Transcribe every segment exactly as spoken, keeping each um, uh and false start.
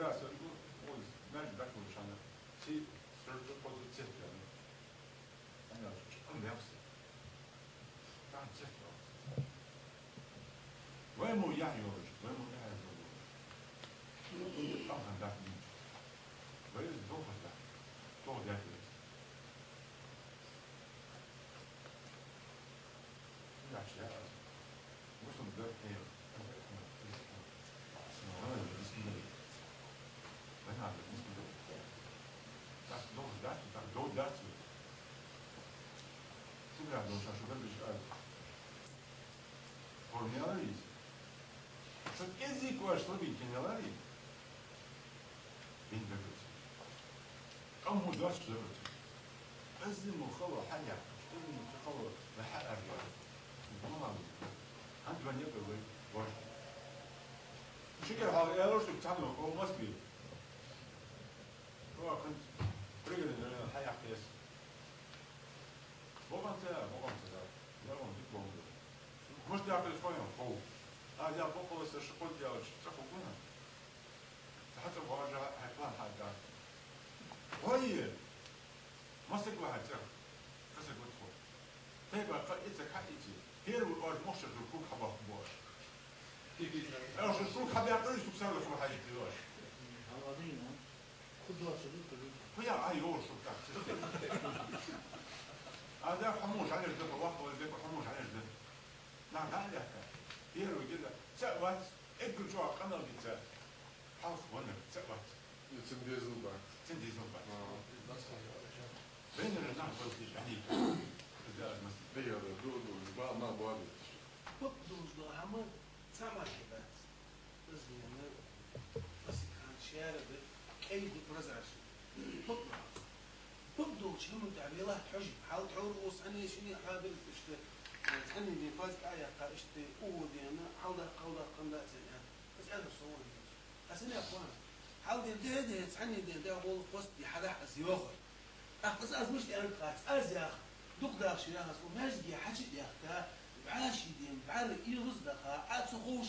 Аса ду, ой, маьждиг дӀахьош хана, ци, саржа кхоза цецваьнна. Ана чу къам бехса. Тан цецваьнна. Вай мо яхь йолаш, вай мо яхь йолаш. Къам хан дат мин. Вай из дохар дат. Тох дат вай. Яхь яхь. Мусулман дар хьех. Ну, ладно, бисмилла. Вай надо, бисмилла. Так долго дать, так долго дать. Шу бля, долго, шу бля, бля. Формиялар из. Шо кӀеззига ваш слабенький ялар из. Бин дагар. Къам хӀу доацаш дагар. Азиму хало хьаяк. Азиму хало ва хьаарга. Мама. Хьан два не бывай. Ваш. Шикер хьал ялар шо цхьанне, о, Москве. О, хӀанз пригородный район хьаяккха еза. Бокъонца, бокъонца, да. Я вам дик бомбу. Может, я приспорим, хо. А я бокъонца шо кхо делаеш, цхьа хӀу гуна. Хьа цӀа бажа, хьа план хьа да. Ой! Масак ва хьа цӀа. Касак ва тхо. Тайпа кхы иццаг хьаийци. Первый оаш мохчар ду круг хьабаккха боаш. Оаш круг хьабаьккхар, из суксар ва хьажа кхиош. Хьаладина. Кху доацар ду кхы. Кху я, а, йош, шо так. А да хьамуш хьанаш да, вахт ва да, хьамуш хьанаш да. На, да, да. Первый гида. ЦаӀ вац, эггара чӀоагӀа къамаьл дица. Хьалха ванар, цаӀ вац. Цун дезал бац. Цун дезал бац. А. Вайнара нах болхиш гӀанийта. Из аз мас. Дагара ду, ду, ба, ма, ба, ду. Хьукъ дузду хӀама цхьа мара дац. Из вена, аз хан шаьра да, кӀай да, прозрачный. Хьукъ дац. Хьукъ долча хӀаман тӀа велахь хьожа, хьал тхьовра ус хьанна шинне хьабир иштта, цхьанне ден фаз тӀа а яьккха, иштта угӀу дена, хьалдаккха, хьалдаккха, хӀама дац аьнна. Аз аьннар со ван. Аз аьнна ван. Хьал ден дехьа-дехьа, цхьанне ден дехьа гӀолла хӀост ди хьадахь аз йоахар. ТӀаккха аз, аз мишта аьннад хац, аз ях, дукха дахаш яхаш, укх маьждиге хьачу а даьхка, вӀаший ден бӀаьра эгӀаздаха, Ӏа ца ховш,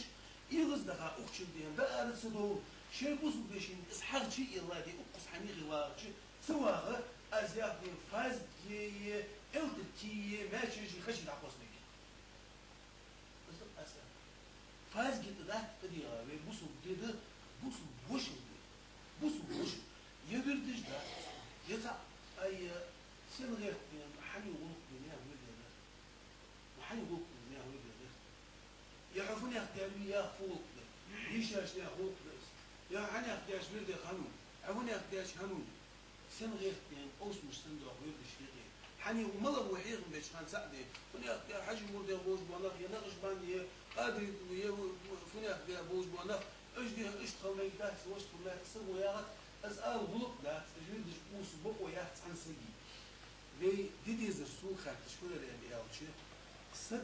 эгӀаздаха, укх чура ден дӀаара ца довла, шоай бусалба вешийна из хьагӀ чу а елла, ден укхаза хьанехе вагӀача, ца вагӀа, аз ях ден фазгеи, элтаркеи, маьчеши хачи дӀакхоссабергья. Из да аз. Фазги тӀа дац тӀадегӀа, вай бусалба ди да, бусалба вошал ди. Бусалба вошал. Е вирдаш дац, е цхьа, ай, сен гӀерт ден, хьан гӀулакх ден, яха вирде да. Хьан гӀулакх ден, яха вирде да. Е хьо фунех дер ви, яха фу гӀулакх да. Йишаш яха гӀулакх да из. Е хьанех деш вирде хьан ву, хьо фунех деш хьан ву. Сен гӀерт ден, овсмаш сен дох вирдаш хьекъе. Хьан ву мала ву хьехам беча хана цаӀ ден. Фунех дер Хьажи мурдех болаш бола нах, е накъшбанди, е къадри, е фунех дер болаш бола нах, уж ден иштта хила мегаргдац, вешта хила мегаргдац, саго яхац, аз ала гӀулакх дац, уж вирдаш ус бокъо яц цхьан саги. Вай ди дезар сога хаьттача фу яр аьнна аьлча, саг,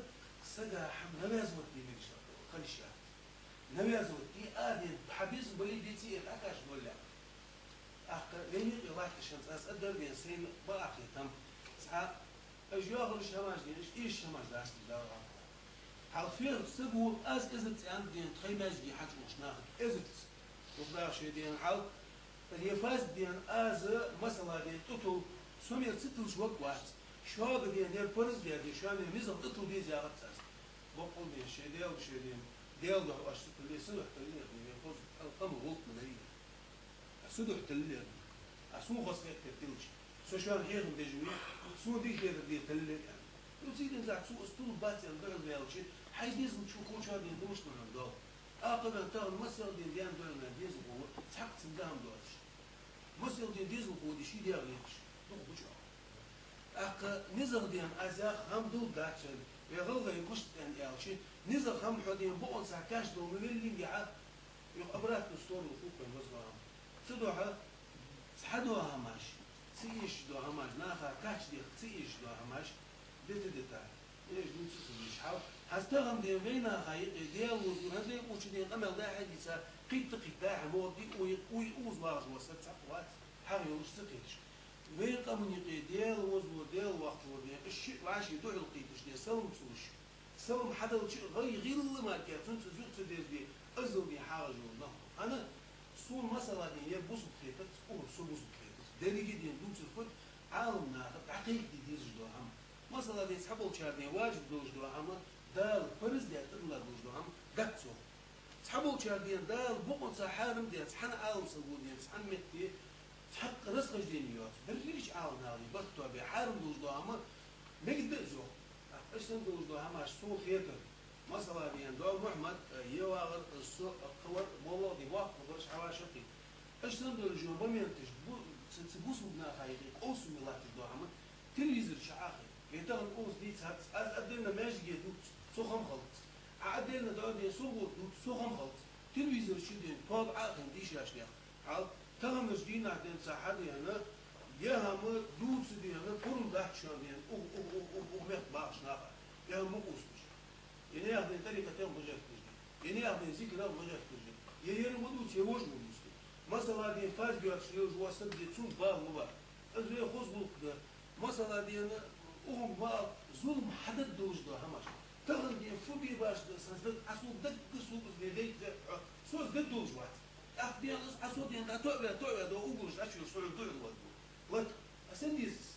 сага хӀама навязывать де мегаш хила йиш яц. Навязывать де а ден, хьа безам бале а, беце а, тӀаккха аш дола лаьа. ТӀаккха вайна юкъе латташ хӀанз аз а дар ден сайна бакъахьа хетам. Цхьа, уж йоахараш хӀамаш ден, уж эшаш хӀамаш дац, Дала гӀалгӀа. Хьалха ферма саг ву, аз эзарза цӀенна ден, тхай маьждиге хьачуухаш нах эзарза. Дукха даха шоай ден хьал, е фаз ден, аз масала ден, тӀутул, со мер ца тилаш ваг вац. Шога ден, ер парз ден, шоана ер низагӀа тӀатул деза яхац аз. Боккъал ден, шоай Даьла, шоай ден, Даьла духьа оаш ца тилле, са духьа тилле, ден, вай хоза, къам гӀулакх ма дарий. Са духьа тилле. А сона хоза хетар тиллача, со шоана хьехам беш вий, сона дика хетар де тилле аьнна. Ну, цигара цо ас тулларгбац аьнна духьал ваьлча, хьай дезал чу кхоча ден дувш ма хӀама дол. ТӀаккха ваьнна тахан масех ден даьна духьал ваьнна дезалхо ва, цхьаккха цунга хӀама доацаш. Масех ден дезалхо ди ший дегӀ леташ, дукха гуча. ТӀаккха низагӀа ден аз яха хӀама дулларгдац аьнна, вай гӀалгӀай гуш да аьнна аьлча, низагӀа хӀама хьо ден бокъонца кхаьча дола ма веллинге хьа, юха обратную сторону хукхой маза хӀама. Цудухьа цхьа дола хӀамаш, ца эшаш дола хӀамаш, наха кхача дехка ца эшаш дола хӀамаш, дита-дита, эш дувца ца деш хьал. ХӀанз тахан ден вайнаха юкъе Даьла возлу, хӀанз вай кхувча ден къамаьл дӀа-хьа дийца, кхийтта-кхийтта дӀа-хьа могӀа ди, уй, уй укхаза вагӀаш вола саг цхьаккха вац, хьагӀ йолаш ца кхеташ. Вай къаман юкъе Даьла возлу, Даьла воккхалу ден, уж шиъ вӀаший духьал кхийташ ден, салам ца луш. Салам хьаделча а гӀай гӀийла мара кхы цунца зух ца деза де, азал де хьагӀаш йола нах ба. ХӀана? Сона, масала, ден ер бусалба хетац, укхар со бусалба хетац. Деррига ден дувцар фуд, Ӏаламнаха дӀакхайкаде дезаш дола хӀама. Масала, ден цхьаболчар ден важиб долаш дола хӀама Дала парз даь тӀадилла долаш дола хӀама дац цох. Цхьаболчар ден Дала бокъонца хьарам даь, цхьан Ӏаламсаго ден цхьан метте цхьаккха расхождени йоаца. Берригача Ӏаламнаха ден барт тоабе хьарам долаш дола хӀама мегаш да из йоах. ТӀаккха иштта долаш дола хӀамаш сона хетар. Масала, ден ДоӀа Мухьмад, э, е вагӀар, э, со, э, кхывар, моллагӀа де воккха бараш хьавашакхи. Иштта долаш йола моменташ, бу-, ца, ца бусалба наха юкъе къовсаме латташ дола хӀама телевизор чу Ӏохайна. Вай тахан укхаза дийцац, аз отдельно маьждиге дувц, цох хӀама хилац. Ӏа отдельно доӀа де, со гӀо дувц, цох хӀама хилац. Телевизор чу ден тоаба Ӏохайна дийшача наьха хьал, таханарча дийнахьа денз хьадена, ер хӀама дувца дена, пурам дац шоана дена, ух, ух, ух, ух, ух, мехка бахача наха, ер хӀама ма къувсалаш. Е наьха ден тӀарикъатех ма гӀерташ, е наьха ден зикрах ма гӀерташ, е ер ма дувца, е вож ма дувца. Масала, ден фарз йоацаш лелаш вола саг де, цунна бала ма бар. Из вай хоза гӀулакх да. Масала, ден, укхунга ма ала, зулам хьадергдолаш дола хӀамаш. Тахан, ден, фу бе башха да, са даг, Ӏа сога дагга, сога из ме дайта, хьо, со из дергдолаш вац. ТӀаккха, ден, из Ӏа со, ден, дӀатоӀаве, тоӀаве, да угулаш Ӏочуйола, со хьона дуӀа луаргва. Лат, а сенна деза из?